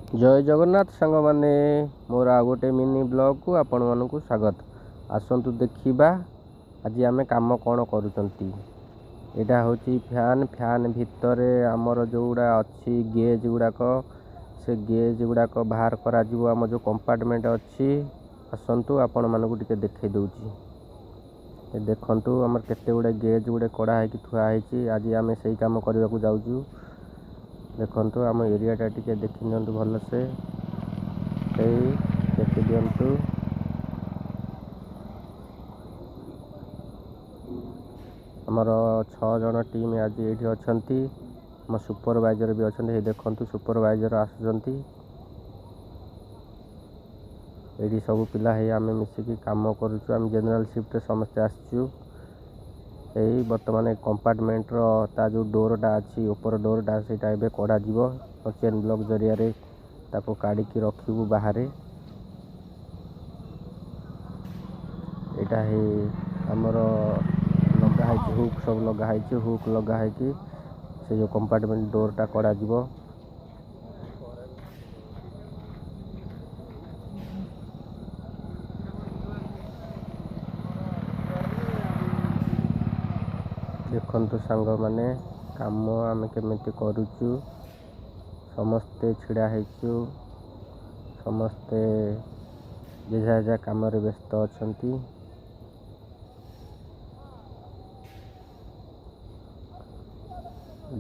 ଜୟ ଜଗନ୍ନାଥ ସାଙ୍ଗମାନେ, ମୋର ଆଉ ଗୋଟେ ମିନି ବ୍ଲଗ୍କୁ ଆପଣମାନଙ୍କୁ ସ୍ୱାଗତ। ଆସନ୍ତୁ ଦେଖିବା ଆଜି ଆମେ କାମ କ'ଣ କରୁଛନ୍ତି। ଏଇଟା ହେଉଛି ଫ୍ୟାନ୍। ଫ୍ୟାନ୍ ଭିତରେ ଆମର ଯେଉଁଗୁଡ଼ା ଅଛି ଗେଜ୍ ଗୁଡ଼ାକ, ସେ ଗେଜ୍ ଗୁଡ଼ାକ ବାହାର କରାଯିବ। ଆମ ଯେଉଁ କମ୍ପାର୍ଟମେଣ୍ଟ ଅଛି, ଆସନ୍ତୁ ଆପଣମାନଙ୍କୁ ଟିକେ ଦେଖାଇ ଦେଉଛି। ଏ ଦେଖନ୍ତୁ, ଆମର କେତେ ଗୁଡ଼ିଏ ଗେଜ୍ ଗୁଡ଼େ କଢ଼ା ହେଇକି ଥୁଆ ହେଇଛି। ଆଜି ଆମେ ସେଇ କାମ କରିବାକୁ ଯାଉଛୁ। ଦେଖନ୍ତୁ, ଆମ ଏରିଆଟା ଟିକେ ଦେଖି ନିଅନ୍ତୁ ଭଲସେ। ଏଇ ଦେଖିଦିଅନ୍ତୁ, ଆମର 6 ଜଣ ଟିମ୍ ଆଜି ଏଇଠି ଅଛନ୍ତି। ଆମ ସୁପରଭାଇଜର ବି ଅଛନ୍ତି। ଏଇ ଦେଖନ୍ତୁ, ସୁପରଭାଇଜର ଆସୁଛନ୍ତି। ଏଇଠି ସବୁ ପିଲା ହେଇ ଆମେ ମିଶିକି କାମ କରୁଛୁ। ଆମେ ଜେନେରାଲ ସିଫ୍ଟରେ ସମସ୍ତେ ଆସିଛୁ। ଏଇ ବର୍ତ୍ତମାନ କମ୍ପାର୍ଟମେଣ୍ଟର ତା ଯେଉଁ ଡୋରଟା ଅଛି, ଉପର ଡୋରଟା, ସେଇଟା ଏବେ କଢ଼ାଯିବ। ଚେନ୍ ବ୍ଲକ୍ ଜରିଆରେ ତାକୁ କାଢ଼ିକି ରଖିବୁ ବାହାରେ। ଏଇଟା ହେଇ ଆମର ଲଗା ହେଇଛି, ହୁକ୍ ସବୁ ଲଗା ହେଇଛି। ହୁକ୍ ଲଗା ହେଇକି ସେ ଯେଉଁ କମ୍ପାର୍ଟମେଣ୍ଟ ଡୋରଟା କଢ଼ାଯିବ। ଦେଖନ୍ତୁ ସାଙ୍ଗମାନେ, କାମ ଆମେ କେମିତି କରୁଛୁ। ସମସ୍ତେ ଛିଡ଼ା ହେଇଛୁ, ସମସ୍ତେ ଯେଝା ଯେଝା କାମରେ ବ୍ୟସ୍ତ ଅଛନ୍ତି।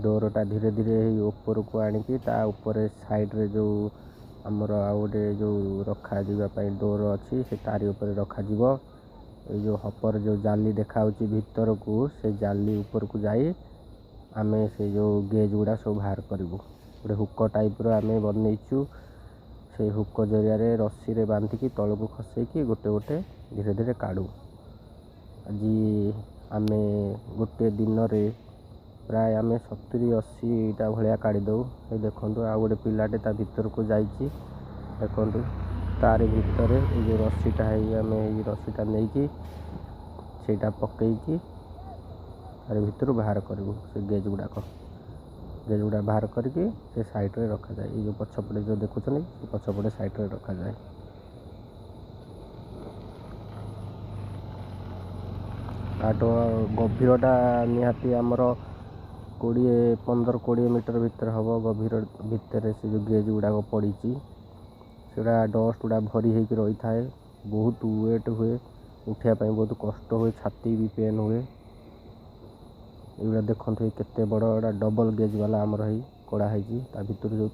ଡୋରଟା ଧୀରେ ଧୀରେ ଏଇ ଉପରକୁ ଆଣିକି ତା ଉପରେ ସାଇଡ଼ରେ ଯେଉଁ ଆମର ଆଉ ଗୋଟେ ଯେଉଁ ରଖାଯିବା ପାଇଁ ଡୋର ଅଛି, ସେ ତାରି ଉପରେ ରଖାଯିବ। ଏଇ ଯେଉଁ ହପର ଯେଉଁ ଜାଲି ଦେଖାହେଉଛି ଭିତରକୁ, ସେ ଜାଲି ଉପରକୁ ଯାଇ ଆମେ ସେ ଯେଉଁ ଗେଜ୍ ଗୁଡ଼ା ସବୁ ବାହାର କରିବୁ। ଗୋଟେ ହୁକ ଟାଇପ୍ର ଆମେ ବନେଇଛୁ। ସେଇ ହୁକ ଜରିଆରେ ରସିରେ ବାନ୍ଧିକି ତଳକୁ ଖସେଇକି ଗୋଟେ ଗୋଟେ ଧୀରେ ଧୀରେ କାଢ଼ୁ। ଆଜି ଆମେ ଗୋଟେ ଦିନରେ ପ୍ରାୟ ଆମେ 70 80ଟା ଭଳିଆ କାଢ଼ିଦେଉ। ଏଇ ଦେଖନ୍ତୁ, ଆଉ ଗୋଟେ ପିଲାଟେ ତା ଭିତରକୁ ଯାଇଛି। ଦେଖନ୍ତୁ, ତାରି ଭିତରେ ଏଇ ଯେଉଁ ରସିଟା ହେଇ ଆମେ ଏଇ ରସିଟା ନେଇକି ସେଇଟା ପକେଇକି ତାରି ଭିତରୁ ବାହାର କରିବୁ ସେ ଗେଜ୍ ଗୁଡ଼ାକ। ଗେଜ୍ ଗୁଡ଼ା ବାହାର କରିକି ସେ ସାଇଡ଼୍ରେ ରଖାଯାଏ। ଏଇ ଯେଉଁ ପଛପଟେ ଯେଉଁ ଦେଖୁଛନ୍ତି, ସେ ପଛପଟେ ସାଇଡ଼୍ରେ ରଖାଯାଏ। ତାଠୁ ଗଭୀରଟା ନିହାତି ଆମର 20, 15 20 ମିଟର ଭିତରେ ହେବ। ଗଭୀର ଭିତରେ ସେ ଯେଉଁ ଗେଜ୍ ଗୁଡ଼ାକ ପଡ଼ିଛି, ସେଗୁଡ଼ା ଡଷ୍ଟ ଗୁଡ଼ା ଭରି ହେଇକି ରହିଥାଏ। ବହୁତ ୱେଟ୍ ହୁଏ, ଉଠିବା ପାଇଁ ବହୁତ କଷ୍ଟ ହୁଏ, ଛାତି ବି ପେନ୍ ହୁଏ। ଏଇଗୁଡ଼ା ଦେଖନ୍ତୁ, ଏଇ କେତେ ବଡ଼, ଏଇଟା ଡବଲ୍ ଗେଜ୍ ବାଲା ଆମର ହେଇ କଢ଼ା ହେଇଛି ତା ଭିତରୁ ଯେଉଁ